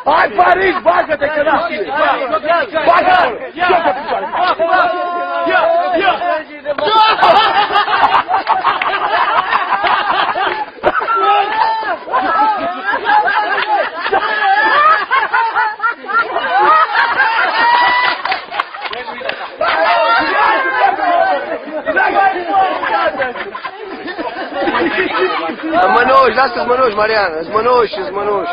Hai, Paris, bagă-te, că n-am! Bagă-te! Ia, ia! Mănuși, lasă-ți mănuși, Marian, îți mănuși, îți mănuși.